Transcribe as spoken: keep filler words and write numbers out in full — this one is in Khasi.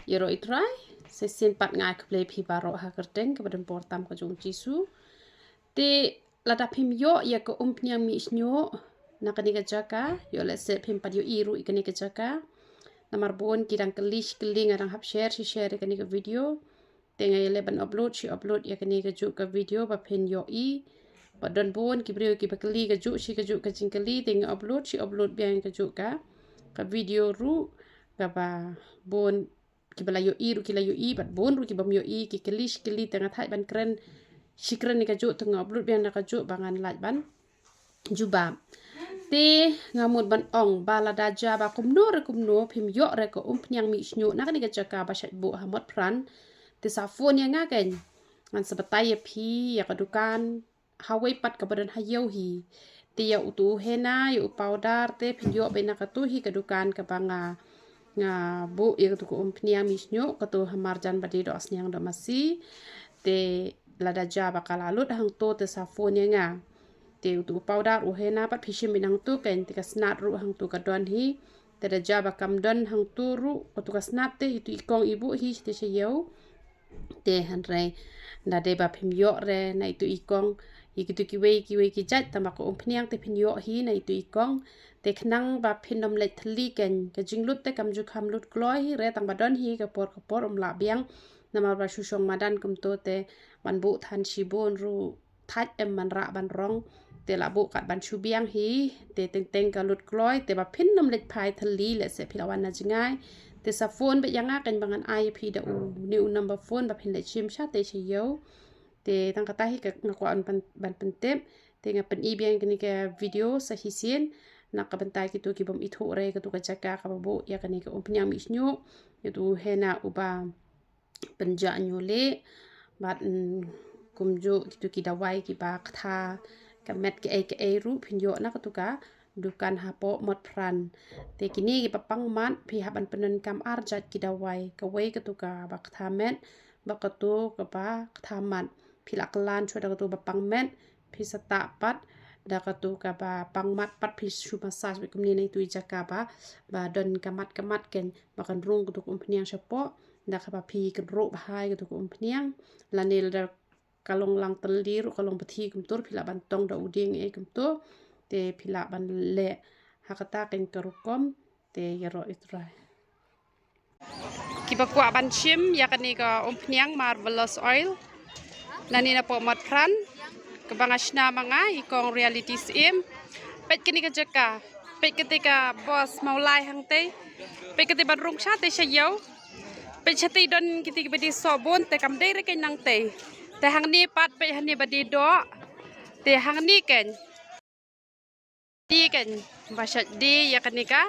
Ïaroh Ïthuh Rai, sa shisien pat nga ai khublei phi baroh ha ka kyrteng kaba donbor tam ka jong u Jisu. Te lada phim ïoh ïa ka umphniang mihsniuh na kane ka jaka, ïoh lehse phim pat ïohi ruh ïa kane ka jaka. Namar bun ki dang kylli shi kylli, nga dang hap share shi share ïa kane ka video. Te nga ïaleh ban upload shi upload ïa kane kajuh ka video ba phin ïohi. Bad don bun ki briew kiba kylli kajuh shi kajuh ka jingkylli, te nga upload shi upload biang kajuh ka, ka video ruh, kaba bun kiba la ïohi ruh ki la ïohi, bad bun ruh kibym ïohi ki kylli shi kylli, te nga thait ban kren shi kren ïa kajuh, te nga upload biang na kajuh ba ngan lait ban jubab. Te nga mut ban ong ba lada jia ba kumno re kumno phim ïoh re ka umphniang mihsniuh na kane ka jaka ba shait buh ha Motphran, te sa phone ïa nga keiñ. Ngan sa batai ïa phi ïa ka dukan hawei pat kaba don ha ïew hi. Te ïa utu u henna, ïa u powder, te phin ïoh beit na katu hi ka dukan kaba nga, nga buh ïa katu ka umphniang mihsniuh, katu ha marjan ba dei doh sniang doh masi. Te lada jia ba ka la lut hangtu te sa phone ïa nga. Te utu u powder, u henna pat phi shim beit nangtu keiñ, te ka snat ruh hangtu ka don hi. Te da jia ba kam don hangtu ruh katu ka snat, te itu i kong i buh hi te sha ïew. Te hynrei da dei ba phim ïoh re na itu i kong ïa kitu kiwei kiwei ki jait, tang ba ka umphniang te phin ïoh hi na itu i kong. Te khnang ba phin ym leit thylli keiñ, ka jinglut te kam ju kham lut kloi hi re, tang ba don hi ka por ka por, ym lah biang. Namar ba shu shong madan kumtu te ban buh than shibun ruh thait em ban rah ban rong. Te la buh kat ban shu biang hi, te teng teng ka lut kloi, te ba phin ym leit phai thylli lehse phi la wan na jngai, te sa phone beit ïa nga keiñ ba ngan ai ïa phi da une u number phone ba phin leit shim shatei sha ïew. Te tang kata hi ka nga kwah ban, ban pyntip. Te nga pyni biang kane ka video sa shisien na ka bynta kitu kibym ithuh re katu ka jaka kaba buh ïa kane ka umphniang mihsniuh, ïa utu u henna uba pynjah ñiuh lieh, bad, mm, kumjuh kitu ki dawai kiba ktha ka met kaei kaei ruh phin ïoh na katu ka dukan hapoh Motphran. Te kine kiba pang mat phi hap ban pyndonkam ar jait ki dawai, kawei katu kaba ktha met, bad katu kaba ktha mat. Phi la kylla shuwa da katu ba pang met, phi sa tah pat da katu kaba pang mat pat, phi shu massage beit kumne na itu i jaka ba, ba don ka mat ka mat keiñ, ba kan rung katu ka umphniang shapoh, da kaba phi kynruh bha ïa katu ka umphniang. Lane lada ka long lang tylli ruh, ka long bthi kumtu, phi lah ban tong da u dieng ei kumtu, te phi lah ban leh ha kata keiñ ka rukom. Te ïaroh Ïthuh Rai. Kiba kwah ban shim ïa kane ka umphniang Marvelous Oil, nane napoh Motphran, kaba nga shna ma nga i kong Reality Syiem. Peit kane ka jaka, peit kata ka bos Mawlai hangtei, peit kata ban rung shatei sha ïew. Peit shatei don kiti kiba die sohbun, te kam dei re keiñ nangtei. Te hangne pat peit hangne ba die doh. Te hangne keiñ. Die keiñ ba shait die ïa kane ka